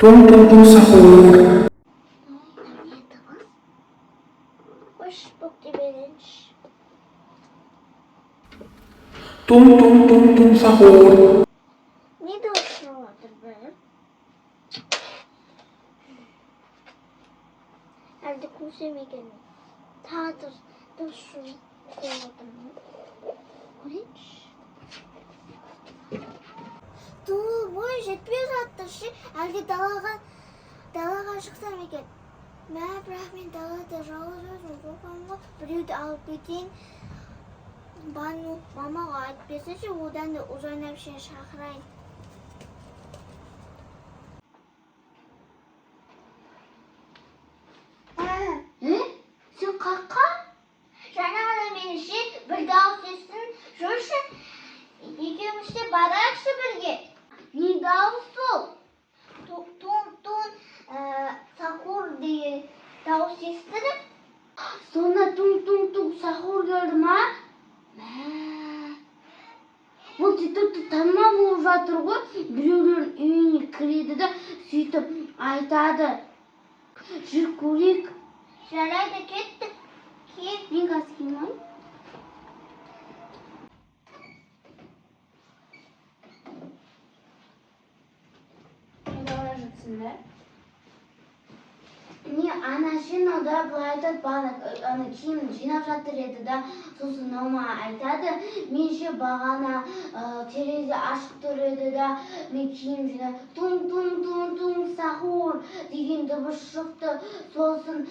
Tung tung tung sahur. Не дыбыс? Қош, боқ дей берейінші. Tung tung tung tung sahur. Не дыбыс шығып жатыр бір? Әлде көрсем екен. Тағы дыбыс шығып жатыр ма? Көрейінші. Ту, бой жетпей жатыр ше. Әлде далаға шықсам екен. Мә, бірақ мен далада жалғыз өзім қорқамын ғой. Біреуді алып кетейін. Бану мамаға айтып берсеші, одан да Ұзай әпшені шақырайын. Е? Сен қаққа? Жаңа ғана мен ше бір дауыс естідім. Жүрші, екеуміз де барайықшы бірге. Не дауыс ол? Тун тун сахур деген дауыс естідім. Сонда тун тун тун сахур келді ма? Мә. Ол тіпті танымал болып жатыр ғой. Біреулердің үйіне кіреді да сөйтіп айтады. Жүр, көрейік. Жарайды, кеттік. Кет, мен қазір келмеймін. Қайда бара жатсың да? Не, ана ше да былай айтады, бағана ана киімін жинап жатыр еді да, сосын мынау маған айтады, мен ше бағана терезе ашық тұр еді да, мен киім жинап, тун тун тун тун сахур деген дыбыс шықты, сосын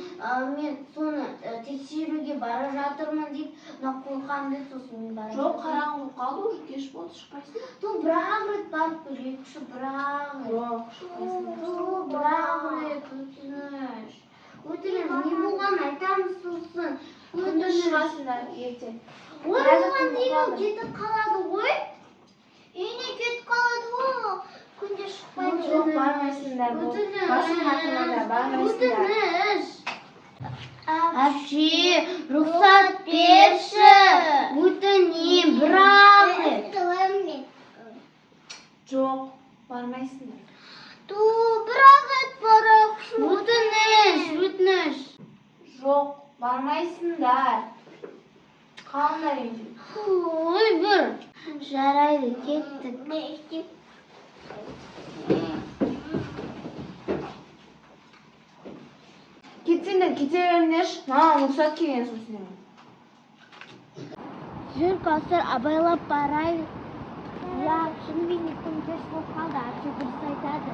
мен соны тексеруге бара жатырмын дейді, мына қорқамын дейді, сосын мен бара Жоқ, жатырмын. қараңғы болып қалды, уже кеш болды, шықпайсың. Ту, бір-ақ рет барып көрейікші, бір-ақ рет. Жоқ, шықпайсың. Ту, бір-ақ рет, өтініш. Өтініш, не болғанын айтамыз сосын. Күндіз Өтініш. шығасыңдар ертең. Ой, Қазір оған түн дейін ол болып қалды. кетіп қалады ғой. Үйіне кетіп қалады ғой. Күнде шықпайды. Жоқ, бармайсыңдар. Бұл Өтініш. басың қатырмаңдар, бармайсыңдар. Өтініш. Әпше, рұқсат берші. Өтінемін, бір-ақ рет. Жоқ, бармайсыңдар. Ту, бір-ақ рет барайықшы. Өтініш, өтініш. Жоқ, бармайсыңдар. Қалыңдар үйде. Ой, бір. Жарайды, кеттік. Кетсеңдер, кете беріңдерші. Маған рұқсат келген соң сендерге. Жүр, Кәусар, абайлап барайық. Иә, шынымен де тым кеш болып қалды, әпше дұрыс айтады.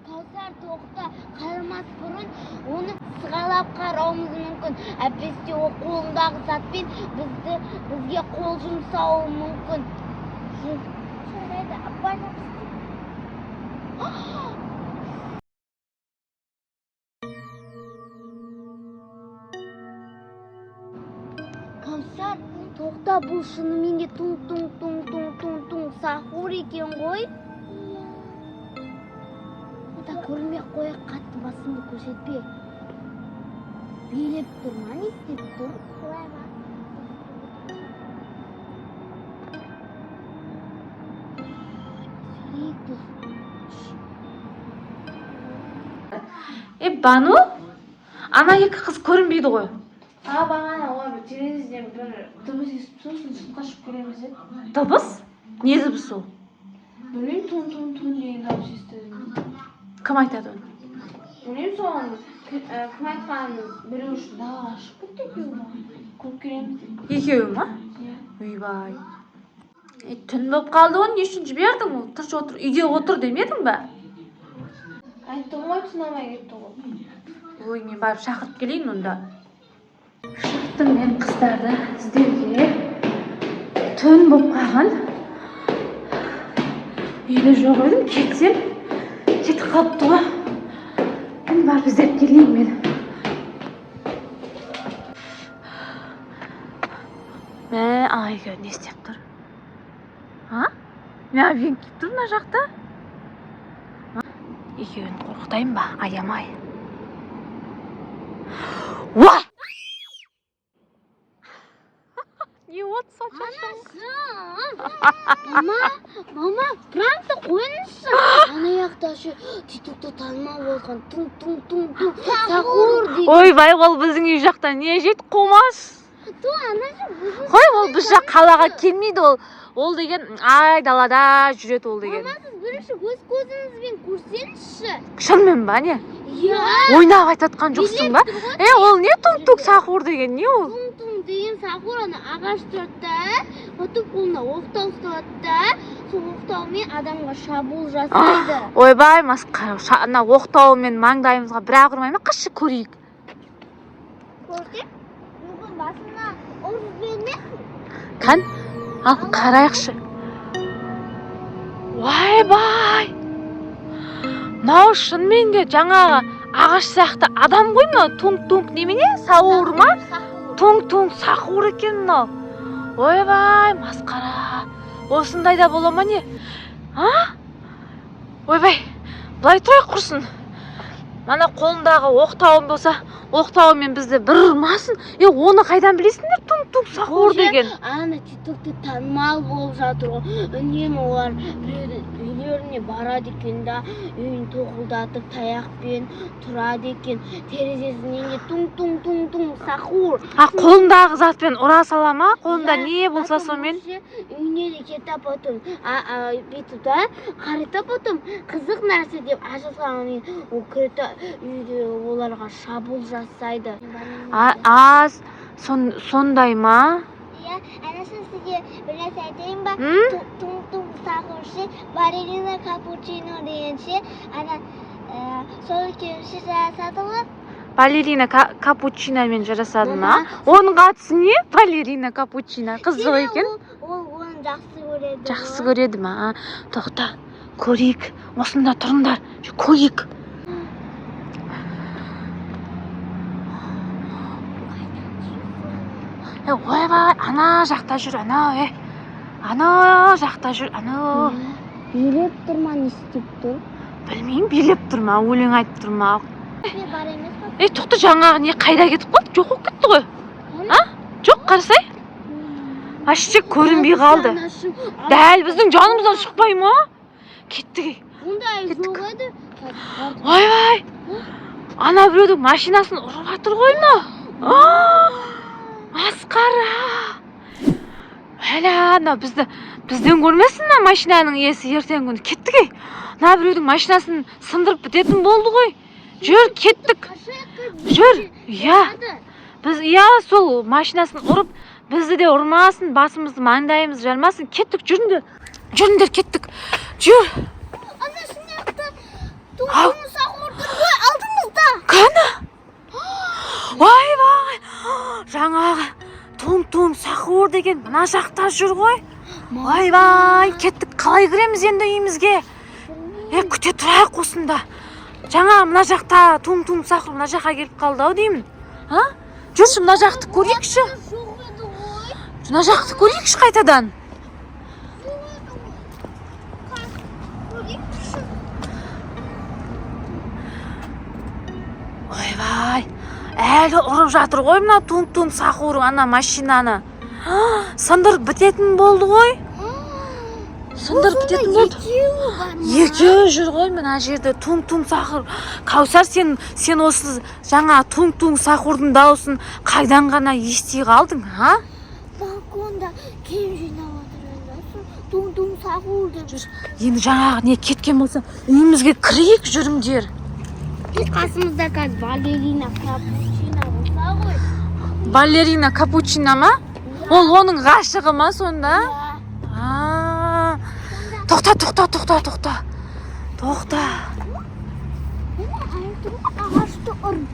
Кәусар, тоқта, қарамас бұрын оны сығалап қарауымыз мүмкін. Әйтпесе ол қолындағы затпен бізге қол жұмсауы мүмкін. Жүр. Жарайды, абайлап. Кәусар, тоқта, бұл шынымен де туң туң туң туң туң туң сахур екен ғой. Ота көрінбей ақ қояйық, қатты басыңды көрсетпе. Билеп тұр ма, не істеп тұр? Солай ма? Сөйлейік біз. Е, Бану, ана екі қыз көрінбейді ғой. А, бағана олар бір терезеден бір дыбыс естіп, сосын сыртқа шығып көреміз деді. Дыбыс? Не дыбыс ол? Білмеймін, тун тун тун деген дауыс естідім. Кім айтады оны? Білмеймін, соны кім айтқанын білу үшін далаға шығып кетті екеуі бағана. Көріп келеміз деп. Екеуі ма? Иә. Ойбай. Е, түн болып қалды ғой, не үшін жібердің? Ол тыныш отыр, үйде отыр демедің бе? Айттым ғой, тыңдамай кетті ғой. Ой, мен барып шақырып келейін онда. Шықтым мен қыздарды іздеуге. Түн болып қалған. Үйде жоқ едім, кетсем, кетіп қалыпты ғой. Енді барып іздеп келейін мен. Мә, ана екеуі не істеп тұр? А? Мә, киіп тұр мына жақта. Екеуін қорқытайын ба? Аямай. Уа! Не болды сонша? Мама, мама, пранкты қойыңызшы. Ана жақта ше ТикТокта танымал болған туң туң туң туң сахур деген. Ойбай, ол біздің үй жақта не жейді, қумас? Ту, ана же өзің. Қой, ол біз жақ қалаға келмейді ол. Ол деген айдалада жүреді ол деген. Мама, сіз бірінші өз көзіңізбен көрсеңізші. Шынымен ба, не? Иә. Ойнап айтып жоқсың ба? Е, ол не, туң туң сахур деген не ол? Туң туң деген сахур ана ағаш тұрады да, потом қолына оқтау ұсталады да, сол оқтаумен адамға шабуыл жасайды. Ойбай, масқара. Ана оқтауымен маңдайымызға бір ақ ұрмай ма? Қашы, көрейік. Көрсек, мүмкін басына ұрып жібермесін. Кән, ал қарайықшы. Ойбай, мынау шынымен де жаңағы ағаш сияқты адам ғой мынау. Туң туң немене, сауыр ма? Туң туң сахур екен мынау. Ойбай, масқара, осындай да бола ма, не? А, ойбай, былай тұрайық құрсын. Мана қолындағы оқтауым болса, оқтауымен бізді бір ұрмасын. Е, оны қайдан білесіңдер, туң туң сахур деген? Ана ТикТокта танымал болып жатыр ғой. Үнемі олар біреудің үйлеріне барады екен да, үйін тоқылдатып таяқпен тұрады екен. Терезесінен де туң туң туң туң сахур. А, қолындағы затпен ұра сала ма? Қолында Иә, не болса, потом сонымен. вообще үйіне де кетіп, потом бүйтіп та қарайды да, потом қызық нәрсе деп аша салғаннан кейін ол кіреді да, үйде оларға шабуыл жасайды. А, аз сондай ма? Иә, анашым, сізге бір нәрсе айтайын ба? М? Туң туң сахур ше, балерина капучино деген ше, ана сол екеуі ше жасады ғой. Балерина капучиномен жарасады ма? Мама. Оның қатысы не? Балерина капучино қызық Себебі екен. Ол оны жақсы көреді. Жақсы ғой. көреді ма? Тоқта, көрейік. Осында тұрыңдар, көрейік. Е, ойбай, ана жақта жүр анау. Е, ана жақта жүр анау. Билеп тұр ма, не істеп тұр? Білмеймін, билеп тұр ма, өлең айтып тұр ма. Бар емес па? Е, тоқта, жаңағы не, қайда кетіп қалды? Жоқ болып кетті ғой. А, жоқ, қарасай, вообще көрінбей қалды. Анашым, Дәл біздің жанымыздан шықпай ма? Кеттік, ей. ондай Кеттік. жоқ еді. Ойбай, ана біреудің машинасын ұрып жатыр ғой мынау. А, масқара! Әлі анау бізді, бізден көрмесін мына машинаның иесі ертеңгі күні. Кеттік, ей, мына біреудің машинасын сындырып бітетін болды ғой. Жүр, кеттік, жүр. Иә, біз, иә, сол машинасын ұрып, бізді де ұрмасын, басымызды, маңдайымызды жармасын. Кеттік, жүріңдер, жүріңдер, кеттік, жүр. Ана шын жақта туң Ау. туң сахур тұр ғой алдымызда. Қане? Ойбай, жаңағы туң туң сахур деген мына жақта жүр ғой. Ойбай, кеттік. Қалай кіреміз енді үйімізге? Е, күте тұрайық осында. Жаңа мына жақта туң туң сахур мына жаққа келіп қалды ау деймін. А, жүрші, мына жақты көрейікші. Жоқ еді ғой. Мына жақты көрейікші қайтадан. Жоқ еді ғой. Көрейікші. Ойбай, әлі ұрып жатыр ғой мына туң туң сахур ана машинаны. Сындырып бітетін болды ғой, сындырып бітетін болды. Екеуі бар ма? Екеуі жүр ғой мына жерде туң туң сахур. Кәусар, сен осы жаңа туң туң сахурдың дауысын қайдан ғана ести қалдың, а? Балконда киім жинап отыр еді. Сол туң туң сахур деп. Жүр енді, жаңағы не кеткен болса, үйімізге кірейік, жүріңдер. Біз қасымызда қазір балерина капучино болса ғой. Балерина капучино ма? Ол оның ғашығы ма сонда? Иә. А, тоқта, тоқта, тоқта, тоқта, тоқта. Міне, тұр ғой, ағашты ұрып.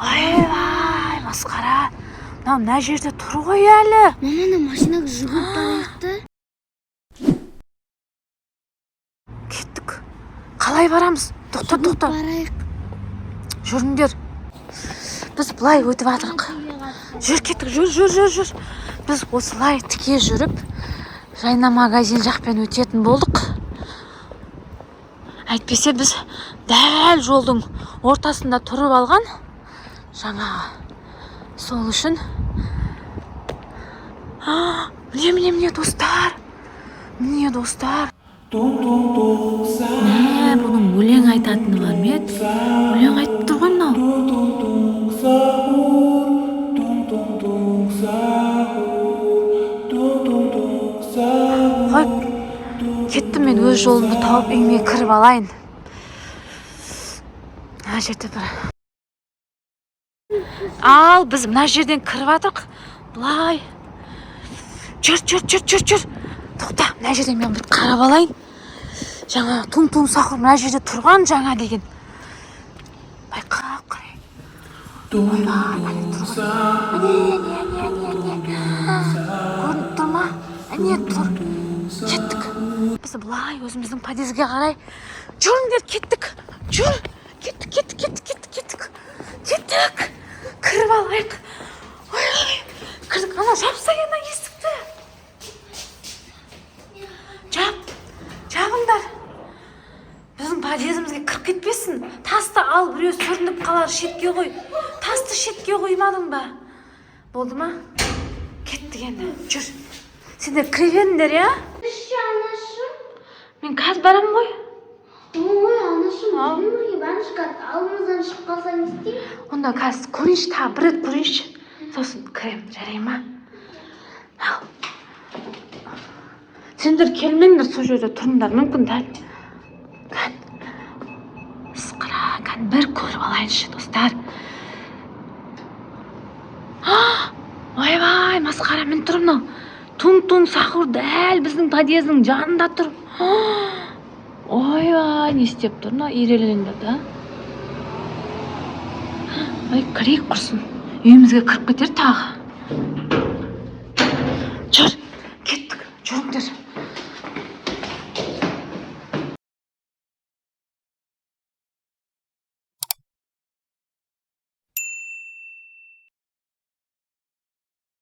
Ойбай, масқара, мынау мына жерде тұр ғой әлі. Мама, ана машинаға жүгіріп барайық та. Кеттік. Қалай барамыз? Тоқта, тоқта. Барайық. Жүріңдер, біз былай өтіп жатырық. Жүр, кеттік, жүр, жүр, жүр, жүр. Біз осылай тіке жүріп, жайна магазин жақпен өтетін болдық. Әйтпесе біз дәл жолдың ортасында тұрып алған жаңағы, сол үшін. А, міне, міне, міне, достар, міне, достар. Tung tung tung sahur. Мә, бұның өлең айтатыны бар ма еді? Өлең айтып тұр ғой мынау. Tung tung tung sahur. Tung tung tung sahur. Tung tung tung sahur. Қой, кеттім мен, өз жолымды тауып, үйіме кіріп алайын. Мына жерде бір, ал біз мына жерден кіріп жатырық былай. Жүр, жүр, жүр, жүр, жүр. Тоқта, мына жерден мен бір қарап алайын. Жаңа Тун Тун Сахур мына жерде тұрған жаңа деген, байқап қарайын. Tung tung sahur. Әне, әне, әне, әне, әне, көрініп тұр ма? Әне тұр. Кеттік біз былай өзіміздің подъездге қарай. Жүріңдер, кеттік, жүр, кеттік, кеттік, кеттік, кеттік, кеттік, кеттік, кіріп алайық. Ой, кірдік. Ана, жапса ана есікті, жап, жабыңдар, біздің подъездімізге кіріп кетпесін. Тасты ал, біреу сүрініп қалар, шетке қой тасты. Шетке қоймадың ба? Болды ма? Кеттік енді, жүр, сендер кіре беріңдер, иә. Ше, анашым. Мен қазір барамын ғой. Ой, анашым, Ау. бізбен бірге барыңызшы, қазір алдымыздан шығып қалса, не істейміз? Онда қазір көрейінші, тағы бір рет көрейінші, сосын кіремін, жарай ма? Ал сендер келмеңдер, сол жерде тұрыңдар. Мүмкін дәл кән, ысқыра, кән, бір көріп алайыншы, достар. А, ойбай, масқара, міне тұр мынау Тун Тун Сахур, дәл біздің подъездің жанында тұр. Ойбай, не істеп тұр мынау, ирелеңдеп да? Ой, кірейік, құрсын, үйімізге кіріп кетер тағы. Жүр, кеттік, жүріңдер.